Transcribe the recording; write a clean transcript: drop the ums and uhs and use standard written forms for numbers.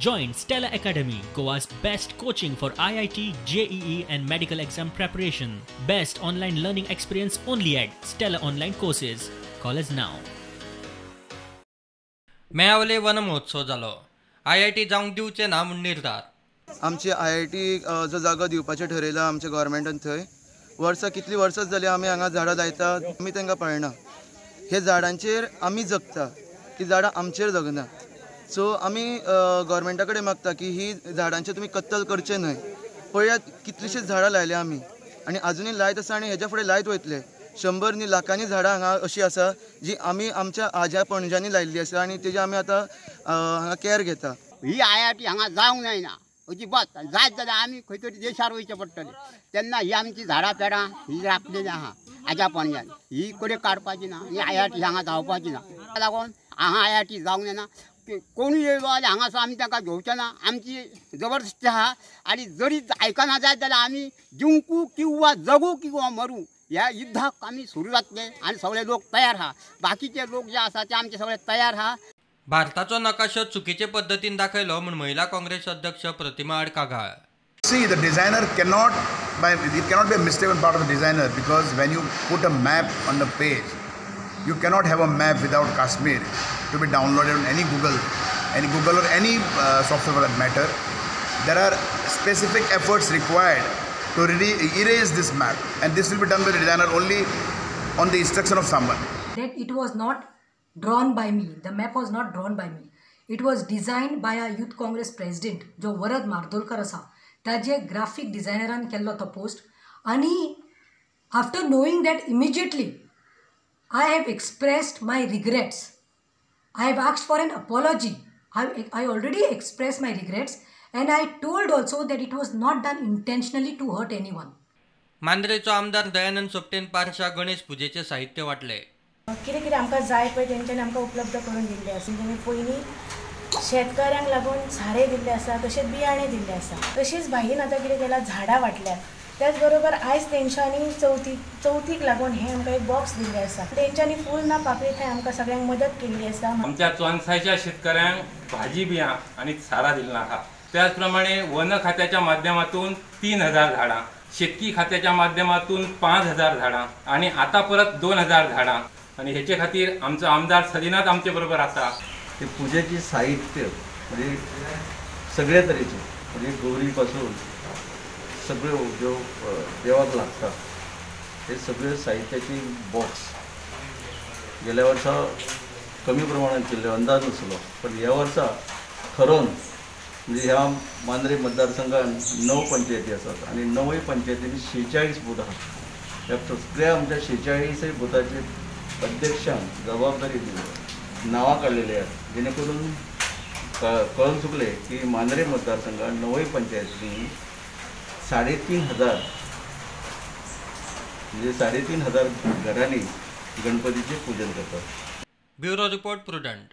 Join Stella Academy, Goa's best coaching for IIT, JEE and medical exam preparation. Best online learning experience only at Stella Online Courses. Call us now. Meyavale one महोत्सव जालो. IIT जावंक दिवचे ना म्हूण निर्धार. आमची IIT जो जागो दिवपाचें ठरयलां आमच्या गव्हर्मेंटान, थंय वर्सां कितलीं वर्सां जालीं आमी हांगा झाडां लायता, आमी तांकां पळयना. हे झाडांचेर आमी जगता, ती झाडां आमचेर जगना. सो आमी गव्हर्मेंटा कडेन मागता की ही झाडांचे तुमी कत्तल करचे न्हय. पळयात कितलींशींच झाडां लायल्या आमी आनी आजुनूय लायत आसा आनी हेज्या फुडें लायत वयतले. 100 न्ही लाखांनी झाडां हांगा अशीं आसा जी आमी आमच्या आज्या पणज्यांनी लायिल्ली आसा आनी तेजी आमी आतां हांगा कॅर घेता. ही आयआयटी हांगा जावंक जायना अजिबात. जायत जाल्यार आमी खंय तरी देशार वयचें पडटलें. तेन्ना ही आमची झाडां पेडां ही राखलेली आहा आज्या पणज्यान, ही कडेन काडपाची ना, ही आयआयटी हांगा जावपाची ना. ताका लागून हांगा आयआयटी जावंक जायना. कोणूय येयलो जाल्यार हांगासर आमी तांकां घेवचे ना, आमची जबरदस्ती आहा. आनी जरी आयकना जायत जाल्यार आमी जिंकू किंवा जगू किंवा मरू ह्या युद्धाक आमी सुरू जातले आनी सगळे लोक तयार आहा. बाकीचे लोक जे आसा ते आमचे सगळे तयार आहा. भारताचो नकाशो चुकीचे पद्दतीन दाखयलो म्हूण महिला काँग्रेस अध्यक्ष प्रतिमा आड कागाळ. See, the designer cannot, it cannot be a mistake on part of the designer, because when you put a map on the page, you cannot have a map without Kashmir to be downloaded on any Google or any software for that matter. There are specific efforts required to really erase this map, and this will be done by the designer only on the instruction of someone. That it was not drawn by me, the map was not drawn by me. It was designed by a Youth Congress president, जो वरद मार्दोलकर आसा, ताजे graphic डिझायनरान केल्लो तो post. आनी after knowing that immediately I have expressed my regrets. I have asked for an apology. I already expressed my regrets and I told also that it was not done intentionally to hurt anyone. मांद्रेचो आमदार दयानंद सोपटेन पारशा गणेश पूजेचे साहित्य वाटले. कितें कितें आमकां जाय पळय तेंच्यांनी आमकां उपलब्ध करून दिल्लें आसा. तेणी पयलीं शेतकाऱ्यांक लागून सारें दिल्लें आसा, तशेंच बियाणें दिल्लें आसा. तशीच भाईन आतां कितें केलां, झाडां वाटल्यात. त्याच बरोबर आयज तेंच्यांनी चवथीक लागून हें आमकां एक बॉक्स दिल्लें आसा. तेंच्यांनी फूल ना पाकळी थंय आमकां सगळ्यांक मदत केल्ली आसा. आमच्या चोनसायच्या शेतकऱ्यांक भाजी बियां आनी सारां दिल्लीं आहा. त्याच प्रमाणे वन खात्याच्या माध्यमातून 3000 झाडां, शेतकी खात्याच्या माध्यमातून 5000 झाडां आनी आतां परत 2000 झाडां. आनी हेचे खातीर आमचो आमदार सदिनाथ आमचे बरोबर आसा. ते पुजेची साहित्य म्हणजे सगळे तरेचे, म्हणजे गौरी पासून सगळ्यो ज्यो देवाक लागता हे सगळे साहित्याची बॉक्स गेल्या वर्सा कमी प्रमाणात केल्ले, अंदाज नासलो, पण ह्या वर्सा ठरोवन म्हणजे ह्या मांद्रे मतदारसंघान 9 पंचायती आसात आनी 9 पंचायतींनी 46 बूथ आहात. ह्या सगळ्या आमच्या 46 बुथाचे अध्यक्षांक जबाबदारी दिली, नांवां काडलेली आहात, जेणे करून कळून चुकले की मांद्रे मतदारसंघात 9 पंचायतींनी 3500 म्हणजे 3500 घरांनी गणपतीचे पूजन करतात. Bureau report, Prudent.